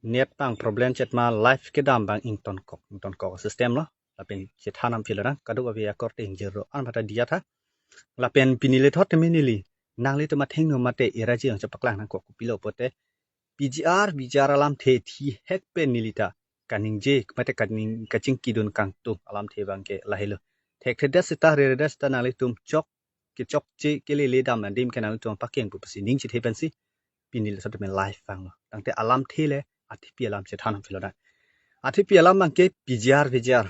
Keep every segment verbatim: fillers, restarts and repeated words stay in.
Net bang problem chet ma live kedam bang ingtonkok, ingtonkok system lo. Lapen chethan nam philo nang, kaduk avi akorte ingjir ro an bata diya tha. Lapen pini lethot teme neli nanglitum athengno mate iraji ang chepaklang nangkok kopilo pulote P G R, V G R alamthe thihek pen neli ta kaningje mate kaning kachingkidun kangtung alamthe bang ke lahelo. Thekthedet seta reredet seta nanglitum chok kechokche kelele dam adim ke nanglitum pakeng pu pusi ning chethe pensi pini lethot teme live vanglo. Tangte alamthe le athepi alam chethan nam philo nang. Athepi alam bang ke P G R, V G R.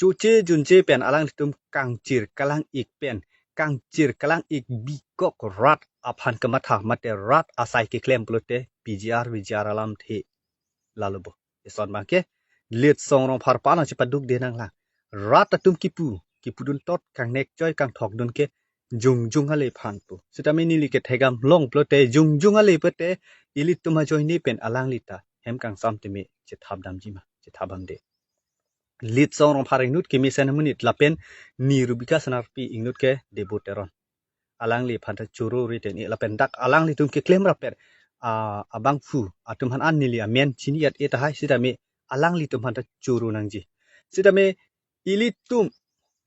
Choche junche pen alanglitum kangchir kalang-ik pen, kangchir kalang-ik bikok rat aphan kematha mate rat asai keklem pulote P G R, V G R alamthe lalo bo. Eson bang ke Litsong Rongphar aphan chepaduk de nanglang. Rat atum kipu, kipudun tot kangnek choi kangthok dun ke jongjong ale aphan pu. Sitame neli kethegam long pulote jongjong ale pulote ilitum ajoine pen alangli ta hem kangsam teme chethap damji ma, chethap damde. Litsong Rongphar ingnut kemesen amonit lapen Nirubika Senarpi ingnut ke Debo Teron. Alangli aphan ta choro ri teni lapen dak alanglitum keklem rapet, ah, abangphu atum aphan an neli amen chini at eta hai sitame alanglitum aphan ta choro nangji. Sitame ilitum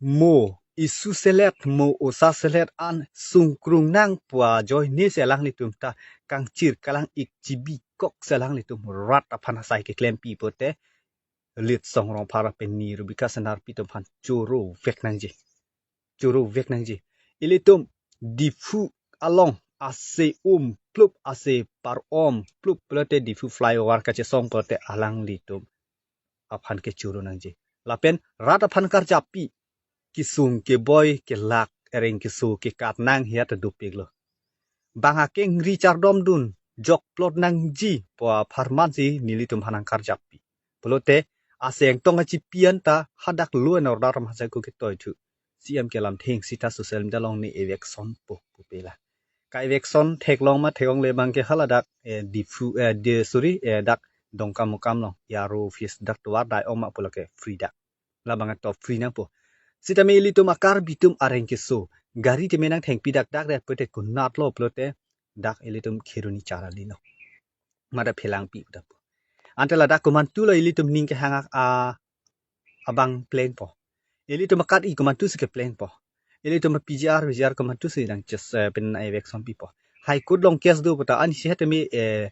mo isu selet mo osa selet an sungkrung nang pu ajoine si alanglitum ta kangchir kalang-ik chibikok si alanglitum rat aphan asai keklempi pulote Litsong Rongphar pen Nirubika Senarpi atum aphan choro vek nangji. Choro vek nangji. Ilitum Diphu along ase um plup ase par-om plup pulote Diphu flyover kachesong pulote alanglitum aphan ke choro nangji. Lapen rat aphan karjapi kesung keboi kelak ereng keso kekat nang hiat dopiklo. Bang akeng ri chardom dun jokplot nangji pu apharman si nelitum aphan nangkarjapi. Pulote ase engtong achipi anta hadak law and order masai ko ketoi thu. C M kelamthe ingsita social media along ne eviction po pupe la. Ka eviction theklong ma theklongle bang ke haladak, eh, Diphu, eh, de, sorry, eh, dak Dongkamukam along, E R O office dak tovar dai-ong ma pulo ke free dak. Labang atop free nangpo. Sitame ilitum a-Karbi atum areng keso gari teme nangthengpi dak dak ret pulote kunatlo pulote dak ilitum Kheroni Charali lo. Mada phelangpi pu dak po. Ante ladak komantulo ilitum ning kehang a, abang plengpo. Ilitum a-Karbi komantu si keplengpo. Ilitum a-P G R, V G R komantu si nang ches, eh, pen eviction pipo. High Court along case do puta an si hetemi, eh,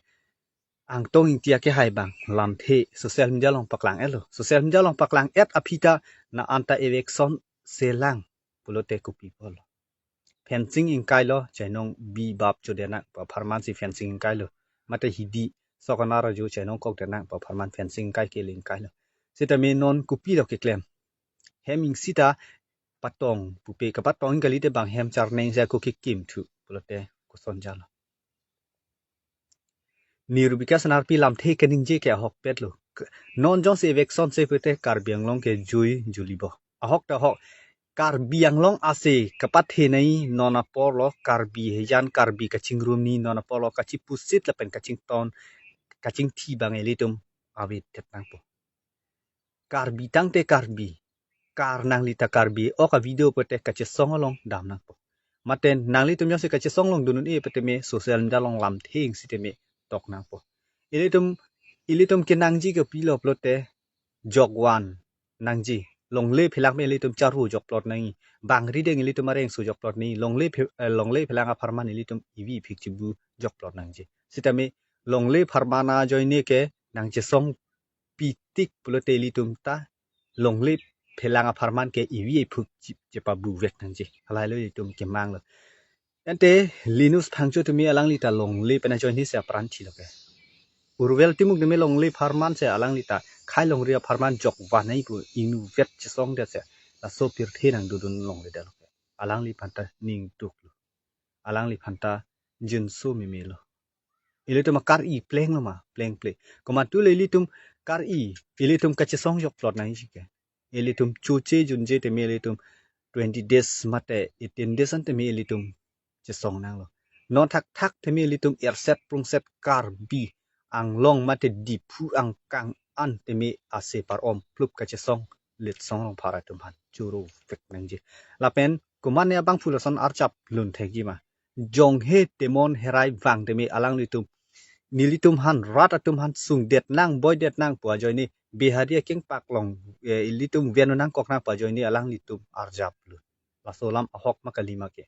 Angtong Ingti akehai bang lamthe social media along paklang-etlo. Social media along paklang-et aphi ta na anta eviction selang pulote kopi pulo. Fencing ingkailo, chainong bi bap chodenang pu apharman si fencing ingkailo. Mate hidi sokonar ajo chainong kok denang pu apharman fencing ingkai kele ingkailo. Sitame non kopilo keklem. Hem ingsita patong pupe kapatong ingkali te bang hem charneng si ako kekim thu pulote koson jalo. Nirubika Senarpi lamthe keningje ke ahokpetlo. K-, non jongsi eviction se pulote Karbi Anglong ke jui julibo. Ahok ta ahok. Karbi Anglong ase kapathe nai non aporlo Karbi hejan Karbi kachingrum ni non aporlo kachipusit lapen kachington kachingthi bang ilitum avedetnangpo. Karbi tangte Karbi. Kar nangli ta Karbi, ok a-video pulote kachesong along damnangpo. Mate nanglitum jongsi kachesong along dun un-e puteme social media along lamthe ingsiteme toknangpo. Ilitum, ilitum kenangji kopilo pulote jokvan nangji. Longle phelang me ilitum charvo jokplot nangji. Bangri deng ilitum areng so jokplot nangji. Longle phe-, eh, longle phelang apharman ilitum ivi phik chibu jokplot nangji. Sitame longle apharman ajoine ke nangchesong pitik pulote ilitum ta longle phelang apharman ke ivi phuk chi-, chepabu vek nangji. Halailo ilitum kemanglo. Ante Linus Phangcho tumi alangli ta longle pen ajoine si apran thilo ke. Urvel Timung tumi longle apharman si alangli ta khai longri apharman jokvan nai pu ingnuvet chesongdet si laso pirthe nangdodun longledetlo ke. Alangliphan ta ning duklo. Alangliphan ta jinso memelo. Ilitum a-Karbi plenglo ma, pleng ple. Komantulo ilitum Karbi, ilitum kachesong jokplot nangji ke. Ilitum choche junche teme ilitum twenty days mate eighteen days an teme ilitum chesong nanglo. Non thakthak teme ilitum erset prungset Karbi Anglong mate Diphu angkang an teme ase par-om plup kachesong Litsong Rongphar atum aphan choro vek nangji. Lapen komatne abangphu lason archap lun thekji ma. Jonghe temon herai vang teme alanglitum nelitum aphan rat atum aphan sungdet nang, boidet nang pu ajoine Bihari akengpak along, eh, ilitum ven nangkok nang pu ajoine alanglitum arjaplo. Laso alam ahok ma kali ma ke.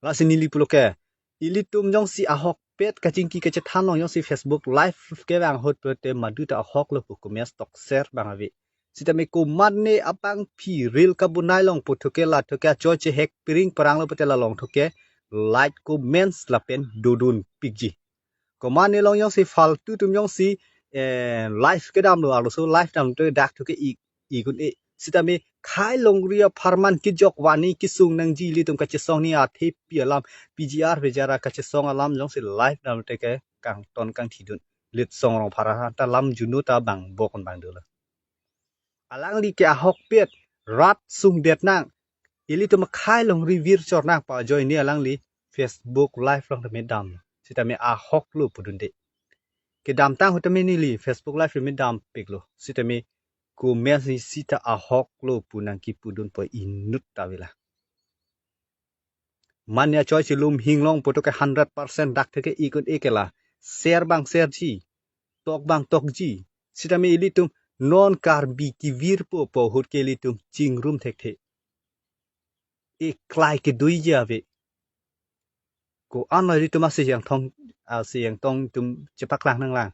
Lasi neli pulo ke, ilitum jongsi ahokpet kachingki kachethan along jongsi Facebook Live kevang ahut pulote maduta ahoklo pu comments tokser abang ave. Sitame komatne apangphi reel kabonai along pu thoke la thoke achoi chehek piring parang lo pute la along thoke like, comments lapen dodun pikji. Komatne along jongsi faltu atum jongsi, eh, live kedamlo, arloso live dam to dak thoke ik, ik un-e. Sitame khei longri apharman kejok vani kesung nangji ilitum kachesong ni athepi alam, P G R V J R kachesong alam jongsi live dam te ke kangton kangthidun. Litsong Rongphar aphanta lam juno ta bang bok un bang dolo. Alangli ke ahokpet rat sungdet nang, ilitum akhei longri virchor nang pu ajoine alangli Facebook Live along tame dam. Sitame ahoklo pudunde. Kedamtang ahut tame neli Facebook Live tame dampiklo. Sitame comments ni sita ahoklo pu nangkipudunpo inut ta avela. Mane achoi chelum hinglong pu thoke hundred percent dak thoke ik un-e ke la. Share abang shariji. Tok abang tokji. Sitame ilitum non Karbi kevirpo pu ahut ke ilitum chingrum thekthe. Eklai kedoiji ave. Ko-an lo ilitum asi yang thong, asi yang thong itum chepaklang nanglang.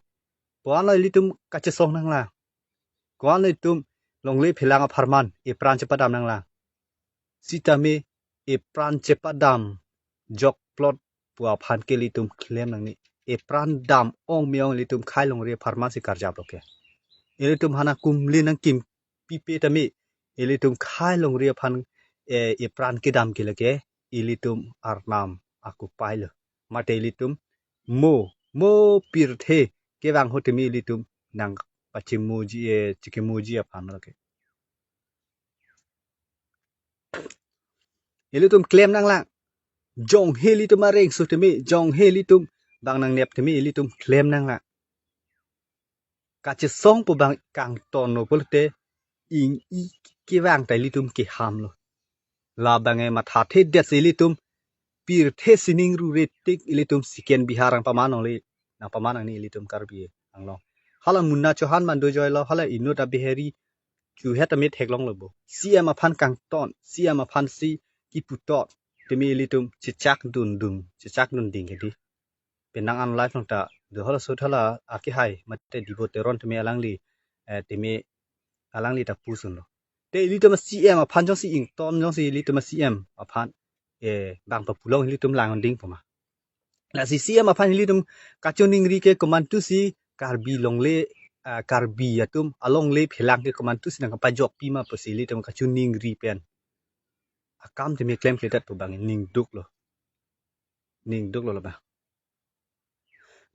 Ko-an lo ilitum kachesong nanglang. Ko-an lo itum longle phelang apharman epran chepadam nanglang. Sitame epran chepadam jokplot pu aphan ke ilitum klem nangne. Epran dam ong me-ong ilitum khei longri apharman si karjaplo ke. Ilitum aphan akumlin nangkimpipe tame, ilitum khei longri aphan, eh, epran kedam ke lake ilitum arnam akupailo. Mate ilitum mo, mo pirthe kevang ahut tame ilitum nangpachemoji, eh, chekemoji aphan lake. Ilitum klem nanglang. Jonghe ilitum areng su tame, jonghe ilitum bang nangnep tame ilitum klem nanglang. Kachesong pu bang kangton lo pulote ing-i kevang ta ilitum kehamlo. Labang e mathathedet si ilitum pirthe sining rure tik ilitum second Bihar nangpaman longle, nangpaman nangne ilitum Karbi Anglong. Hala Munna Chauhan man dojoilo, hala inut a-Bihari chuhet amit theklonglo bo. C M aphan kangton, C M aphan si kiputot tame ilitum chechak dundun, chechak dunding hedi. Penang an live along ta do, hala sut hala akehai mate Dibo Teron tame alangli, eh, tame alangli ta pusunlo. Te ilitum C M aphan jongsi ington jongsi ilitum C M aphan, eh, bang papulong ilitum langding poma. Lasi C M aphan ilitum kachiningri ke komantusi Karbi longle, ah, Karbi atum alongle phelang ke komantusi nangkapajokpi ma pusi ilitum kachiningri pen akam tame klemkledet pu bang ning duklo. Ning duklo labang.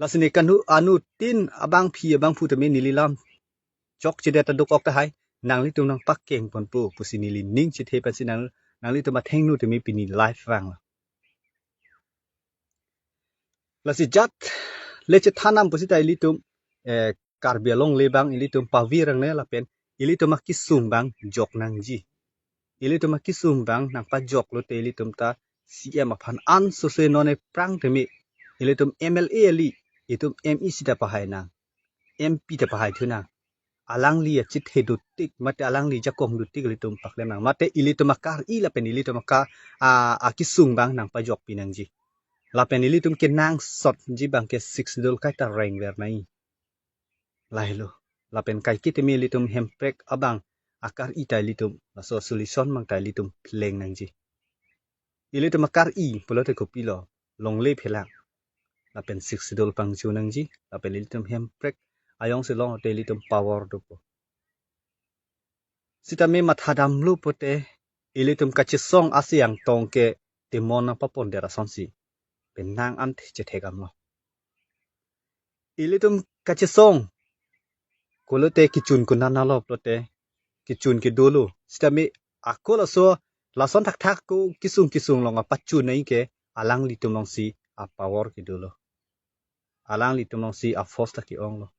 Lasi ne kanu anuttin abangpi abangphu tame neli lam chokchedet ta dokok tahai, nanglitum nangpakeng ponpo pusi neli ning chethe pensi nang, nanglitum athengno tame pini live vanglo. Lasi jat le chethan nam pusita ilitum, eh, Karbi alongle bang ilitum pavir nangne lapen ilitum akesung bang jok nangji. Ilitum akesung bang nangpajoklo te ilitum ta C M aphan ansose non ephrang tame ilitum M L A kali, itum M E C ta pahai nang, M P ta pahai thu nang. Alangli achethe dotik mate alangli jakong dotik ilitum paklem nang. Mate ilitum akar-i lapen ilitum aka, a, akesung bang nangpajokpi nangji. Lapen ilitum kenangsotji bang ke Sixth Schedule kaita rengver nai. Lahelo. Lapen kaike tame ilitum Hemprek abang akar-i ta ilitum, laso solution bang ta ilitum pleng nangji. Ilitum akar-i pulote kopilo, longle phelang lapen Sixth Schedule pangcho nangji, lapen ilitum Hemprek ayongsi long te ilitum power dopo. Sitame mathadamlo pote ilitum kachesong asi angtong ke temon nangpapondet asonsi penang an the chethek damlo. Ilitum kachesong kolote kechun konat nalo pulote kechun kedolo. Sitame ako laso lason thakthak ko kesung kesung along apachun nai ke alanglitum alongsi apower kedolo. Alanglitum alongsi aforce ta ke-onglo.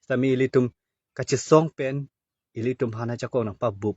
Sitame ilitum kachesong pen ilitum aphan ajakong nangpabup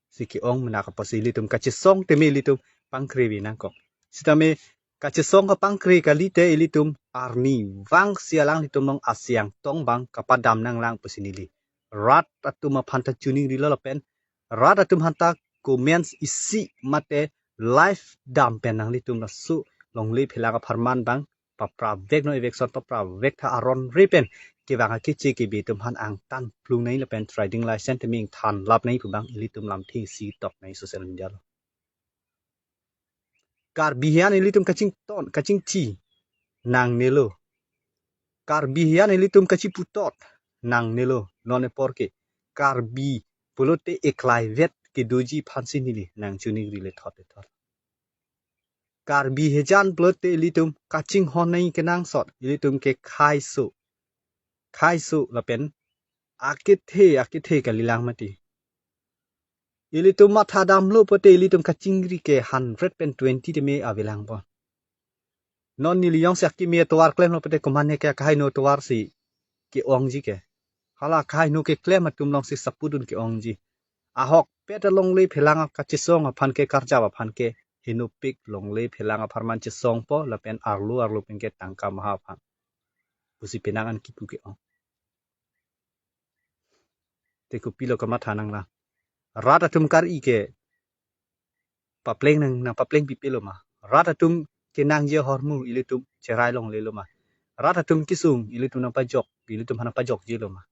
si ke-ong menak apotsi ilitum kachesong tame ilitum pangkrevi nangkok. Sitame Kachesong kapangkre kali te ilitum arnivang si alanglitum along asiang tong abang kapadam nanglang pusi neli rat atum aphan ta chiningrilo lapen rat atum aphan ta comments isi mate live dam pen nanglitum laso longle phelang apharman abang papra vek non, eviction papra vek tha, aron re pen kevang akeche kebe atum aphan angtan plung nangji lapen trading license tame ingthan lap nangji pu abang ilitum lamthe isi tok nangji social media along. Karbi hian ilitum kachington, kachingthi nangnelo. Karbi hian ilitum kachiputot nangnelo. Non apor ke Karbi pulote eklaivet kedoji aphansi neli nangchiningri le thot le thot. Karbi hijan pulote ilitum kachinghon nangji kenangsot, ilitum ke khaiso. Khaiso lapen akethe, akethe kalilang mati. Ilitum matha damlo pote ilitum kachingri ke hundred pen twenty tame avelang pon. Non neli jongsi akimi atovar klemlo pote komatne ke akahai no atovar si ke-ongji ke. Hala akahai no keklem atum alongsi sapudun ke-ongji. Ahokpet alongle phelang kachesong aphan ke, karjap aphan ke henopik longle phelang apharman chesongpo lapen arlo arlo pen ke tangka maha aphan pusi penang an kipu ke-ong. Te kopilo kamatha nanglang. Rat atum kar-i ke papleng nang, nangpapleng pipelo ma? Rat atum kenangji ahormu ilitum cherai longlelo ma? Rat atum kesung ilitum nangpajok, ilitum aphan nangpajokjilo ma?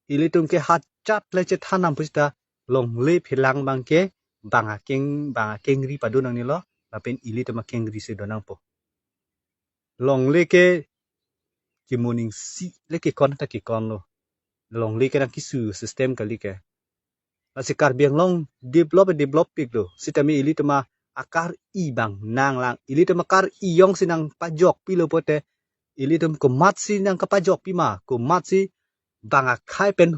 Ilitum ke hachat le chethan nam pusita longle phelang abang ke bang akeng, bang akengri pado nangnelo, lapen ilitum akengri si do nangpo. Longle ke kemoning si le kekon ta kekonlo. Longle ke nangkesu system kali ke. Lasi Karbi Anglong develop, develop piklo. Sitame ilitum akar-i abang nanglang. Ilitum akar-i jongsi nangpajokpilo pote, ilitum komatsi nangkapajokpi ma? Komatsi bang akhai pen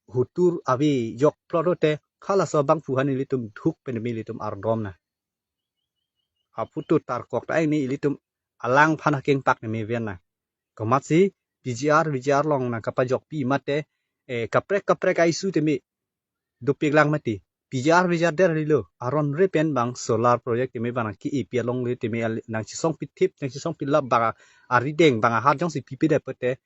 hutur ave jokplot lote, halaso abangphu aphan ilitum dhuk pen tame ilitum ardom nang. Aphutu tarkok ta ini ilitum alangphan akengpak tame ven nang. Komatsi P G R, V G R along nangkapajokpi mate, eh, kaprek kaprek a-issue tame dopiklang mati. P G R, V G R der lilo. Aron re pen bang solar project tame bang nangke-epi alongle tame al-, nangchesongpi thip, nangchesongpi lap bang a-, arideng bang ahat jongsi pipedet pote,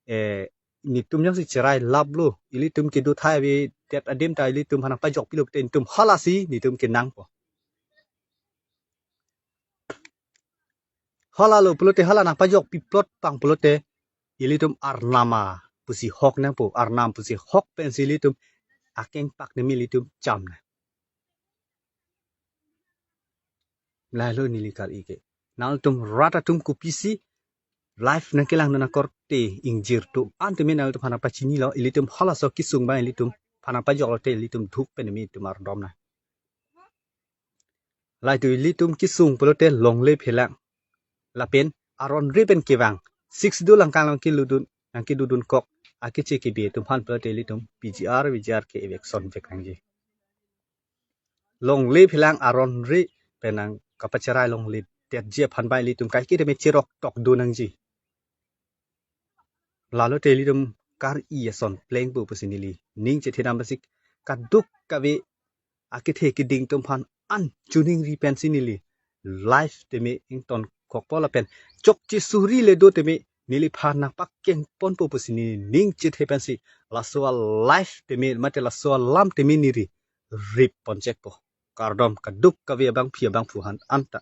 eh, netum jongsi cherai laplo, ilitum kedo thai avedet adim ta ilitum aphan nangpajokpilo pote netum halasi netum kenangpo. Halalo pulote, hala nangpajokpiplot abang pulote ilitum arnam pusi hok nangpo, arnam pusi hok pensi ilitum akengpak tame ilitum cham nang. Lahelo neli kar-i ke. Nangtum rat atum kopisi live nangkelangdun akorte ingjir atum an tame nangtum aphan nangpachinilo, ilitum halaso kesung abang ilitum aphan nangpajoklo te ilitum dhuk pen tame ilitum ardom nang. Lahei tu ilitum kesung pulote longle phelang lapen aron re pen kevang Sixth Schedule along kanglang keludun, nangkedodun kok akeche kebe atum aphan pulote ilitum P G R, V G R ke eviction vek nangji. Longle phelang aron re pen nangkapacherai longledetji aphan abang ilitum kaike tame cherok tokdun nangji. Lalo te ilitum kar-i ason plengpo pusi neli ning chethe dam basi kadokave akethe keding atum aphan an chiningri pensi neli live tame ingtonkokpo lapen chokche suri le do tame neliphan nangpakengponpo pusi neli ning chethe pensi laso a-live tame mate laso alam tame neli rip ponchekpo. Kardom kadokave abangpi abangphu aphan anta.